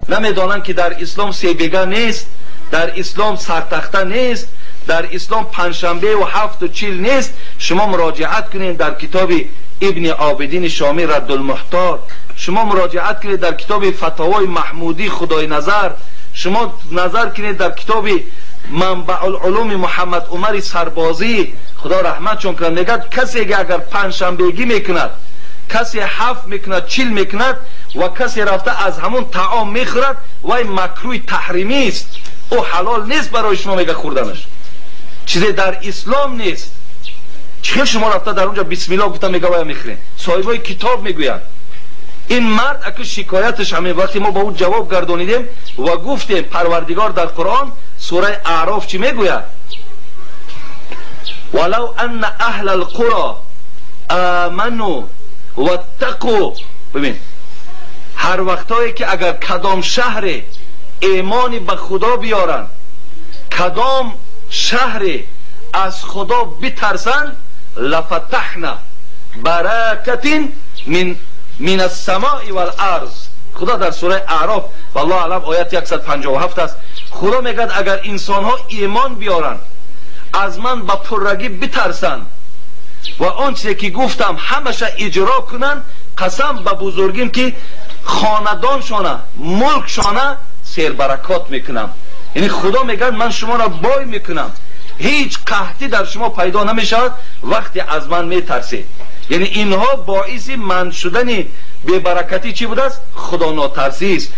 Намедонанд, ки дар ислом себега нест, дар ислом сартахта нест, дар ислом панҷшанбеву ҳафту чил нест. Шумо муроҷиат кунед дар китоби Ибни Обидини Шомӣ «Раддулмуҳтор», шумо муроҷиат кунед дар китоби Фатовои Маҳмудӣ Худои Назар, шумо назар кунед дар китоби Манбаъулулуми Муҳаммад Умари Сарбозӣ, Худо раҳматшон кунад. Мегӯяд, касе ки агар панҷшанбегӣ мекунад, касе ҳафт мекунад, чил мекунад ва касе рафта аз ҳамун таом мехӯрад, вай макрӯҳи таҳримист, ӯ ҳалол нест барои шумо. Мега, хӯрданаш чизе дар ислом нест. Чӣ шумо рафта дар онҷо бисмилло гуфта, мега, вая мехӯрем? Соҳибои китоб мегӯянд. Ин мард аку шикояташ ҳамин. Вақте мо ба ӯ ҷавоб гардонидем ва гуфтем, Парвардигор дар Қуръон, сураи Аъроф, чӣ мегӯяд? «Валав анна аҳла лқуро аману ваттақу». Бибин, ҳар вақтое ки агар кадом шаҳре эмони ба Худо биёранд, кадом шаҳре аз Худо битарсанд, лафатаҳна баракатин мин ассамои вал-арз. Худо дар сураи Аъроф, валлоҳу аълам, оят 157 аст. Худо мегӯяд, агар инсонҳо имон биёранд, аз ман ба пуррагӣ битарсанд ва он чизе ки гуфтам ҳамаша иҷро кунанд, қасам ба бузургим, ки хонадоншона, мулкшона сербаракот мекунам. Яъне Худо мегӯяд, ман шуморо бой мекунам, ҳеҷ қаҳтӣ дар шумо пайдо намешавад, вақте аз ман метарсед. Яъне инҳо боиси манъ шудани бебаракатӣ чӣ будааст? Худонотарсист.